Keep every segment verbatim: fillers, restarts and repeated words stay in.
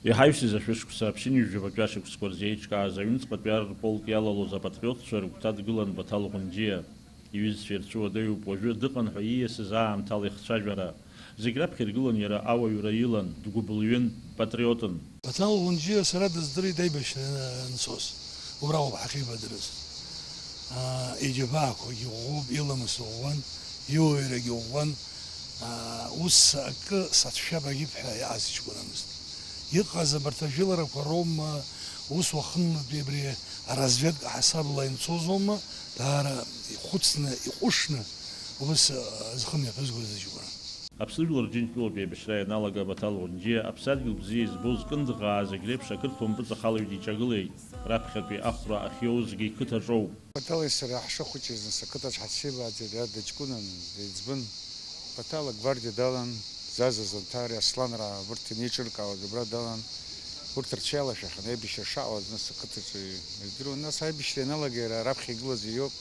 Иҳаҩсыз ашәышықәса, ԥшьынҩажәи жәабатәи ашықәсқәа рзы еиҿкааз аҩныҵҟатәи ар рполк иалалоз апатриотцәа рыгәҭа дгылан Баҭал Ӷәынџьиа. Иҩызцәа ирцәыуадаҩуп, уажәы дыҟан ҳәа ииасыз аамҭала ихцәажәара. Зегь раԥхьа иргылан иара ауаҩра илан, дгәыбылҩын, патриотын. Баҭал Ӷәынџьиа сара дыздырит аибашьра анцоз, убра ауп ҳахьеибадырыз. Аа, иџьабаақәагьы ӷәӷәоуп, иламыс ӷәӷәан, иуаҩрагьы ӷәӷәан. Аа, ус акы сацәшәап агьып ҳәа иҟаз ҷкәынамызт. Иҟаз абарҭ ажәыларақәа роума, ус уахынлатәи абри аразведка ҳасабла инцозоума, даара ихәыцны, иҟәышны, ус, аа, зхы мҩаԥызгоз аҷкәын. Аԥсны жәлар Џьынџьтәылатә еибашьра ианалага Баҭал Ӷәынџьиа аԥсадгьыл бзиа избо зкындыӷаа зегь реиԥш ақырҭуа мпыҵахалаҩ диҿагылеит. Раԥхьатәи ахәра ахьиоузгьы иқыҭаҿоуп. Баҭали сареи ҳшыхәыҷыз, нас, ақыҭаҿ ҳацәеибааӡеит, иара дыҷкәынан, деиҵбын. Баҭал агвардиа далан, Заза Занҭари, Асланраа, абарҭ инеиҿыркаауаз убра далан. Урҭ рҽеилашәахьан, аибашьра шаауаз, нас, ақыҭаҿы ирдыруан. Нас аибашьра ианалага иара раԥхьа игылаз иоуп.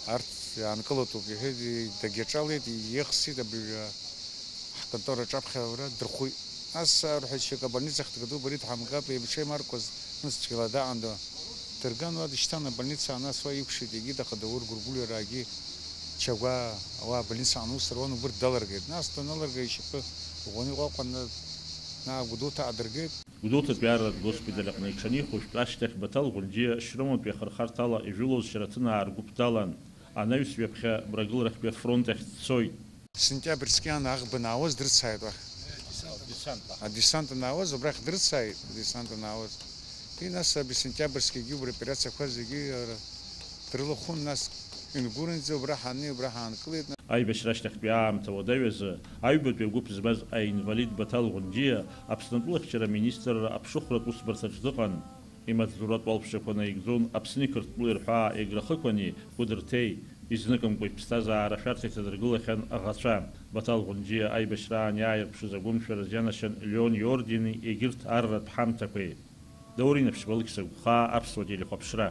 Арҭ иаанкылатәуп, иҳәеит, дагьаҿалеит, ихсит абыржәы ҳконтора аҿаԥхьа аура дырхәит. Нас арҳәеит, шьоук абольницахь дгатәуп, ари дҳамгап, еиԥшеимаркуаз, нас цәгьала даҟандо. Дырган уа дышьҭан абольницаа, нас уа иқәшәеит, егьит, аха даур гәыргәылҩараагьы Чагәаа, уа абольницаҟны аус руан, убырҭ далыргеит. Нас даналырга ишьапы ӷәӷәаны иҟәаҟәаны, на, Гәдоуҭа аадыргеит. Гәдоуҭатәи арратә госпиталь аҟны иҽанихәышәтә ашьҭахь Баҭал Ӷәынџьиа Шьроматәи ахырхарҭала ижәылоз Шьараҭынаа ргәыԥ далан, анаҩс ҩаԥхьа Брагыларахьтәи афронт ахь дцоит. Сентиабрскиан аӷба анаауаз дрыцааит уахь. Адесант анаауаз, убрахь дрыцааит, адесант анаауаз. И нас абри Сентиабрскигьы убри аоперациақәа зегьы ара дрылахәын, нас Ингәырынӡа убра ҳани, убра ҳаанкылеит. Аибашьра ашьҭахьтәи аамҭа уадаҩ азы, аҩбатәи агәыԥ змаз аинвалид Баҭал Ӷәынџьиа Аԥсны атәылахьчара аминистрра аԥшыхәратә усбарҭаҿ дыҟан. Имаҵзуратә уалԥшьақәа наигӡон Аԥсни Қырҭтәылеи рҳәаа Еграхықәани Кәыдырҭеи, изныкымкәа иԥсҭазаара ашәарҭа иҭадыргылахьан аӷацәа. Баҭал Ӷәынџьиа аибашьраан иааирԥшыз агәымшәара рзианашьан Леон иордени егьырҭ арратә ҳамҭақәеи. Даур Инаԥшьба, Алықьса Гәхаа, Аԥсуа телехәаԥшра.